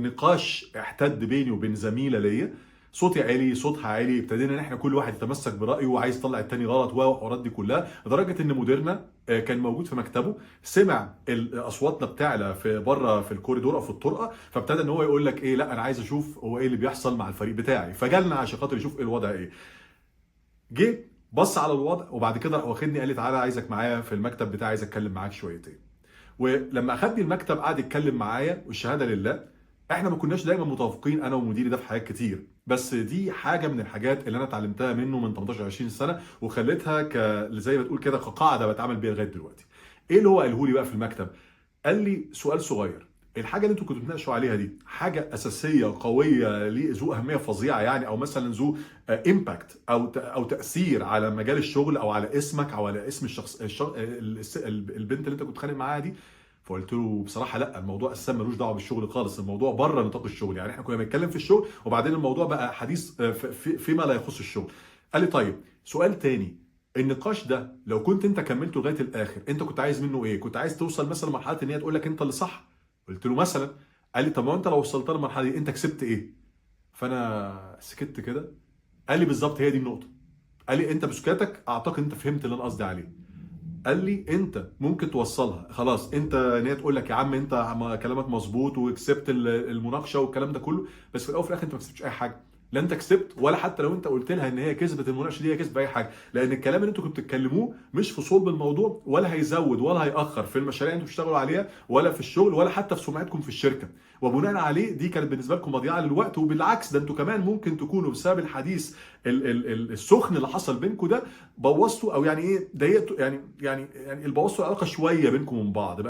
نقاش احتد بيني وبين زميله ليا. صوتي عالي، صوتها عالي، ابتدينا ان احنا كل واحد يتمسك برايه وعايز يطلع التاني غلط والحوارات دي كلها، لدرجة ان مديرنا كان موجود في مكتبه، سمع اصواتنا بتعلى في بره في الكوريدور او في الطرقه، فابتدى ان هو يقول لك ايه، لا انا عايز اشوف هو ايه اللي بيحصل مع الفريق بتاعي، فجالنا عشان خاطر يشوف ايه الوضع ايه. جه بص على الوضع وبعد كده راح واخدني قال لي تعالى عايزك معايا في المكتب بتاعي، عايز اتكلم معاك شويتين. ولما اخدني المكتب قعد يتكلم معايا، والشهادة لله احنا ما كناش دايما متوافقين انا ومديري ده في حاجات كتير، بس دي حاجة من الحاجات اللي انا اتعلمتها منه من 18 20 سنة وخليتها زي ما تقول كده كقاعدة بتعامل بيها لغاية دلوقتي. ايه اللي هو قاله لي بقى في المكتب؟ قال لي سؤال صغير، الحاجة اللي انتوا كنتوا بتناقشوا عليها دي حاجة اساسية قوية ليه ذو اهمية فظيعة يعني، او مثلا ذو impact او تاثير على مجال الشغل او على اسمك او على اسم الشخص البنت اللي انت كنت بتتخانق معاها دي؟ فقلت له بصراحة لا، الموضوع اساسا ملوش دعوه بالشغل خالص، الموضوع بره نطاق الشغل، يعني احنا كنا بنتكلم في الشغل وبعدين الموضوع بقى حديث فيما لا يخص الشغل. قال لي طيب سؤال تاني، النقاش ده لو كنت انت كملته لغاية الاخر انت كنت عايز منه ايه؟ كنت عايز توصل مثلا لمرحلة ان هي تقول لك انت اللي صح؟ قلت له مثلا. قال لي طب ما انت لو وصلت للمرحلة دي انت كسبت ايه؟ فانا سكت كده. قال لي بالظبط هي دي النقطة. قال لي انت بسكاتك اعتقد انت فهمت اللي انا قصدي عليه. قال لي انت ممكن توصلها خلاص انت ان هي تقول لك يا عم انت كلامك مظبوط وكسبت المناقشة والكلام ده كله، بس في الاول وفي الاخر انت ما كسبتش اي حاجة، لا انت كسبت ولا حتى لو انت قلت لها ان هي كسبت المناقشة دي هي كسبت اي حاجة، لان الكلام اللي انتوا كنتوا بتتكلموه مش في صلب الموضوع، ولا هيزود ولا هيأخر في المشاريع اللي انتوا بتشتغلوا عليها ولا في الشغل ولا حتى في سمعتكم في الشركة، وبناء عليه دي كانت بالنسبة لكم مضيعة للوقت، وبالعكس ده انتوا كمان ممكن تكونوا بسبب الحديث السخن اللي حصل بينكم ده بوظتوا او يعني ايه ضايقتوا، يعني بوظتوا العلاقة شوية بينكم وبين بعض.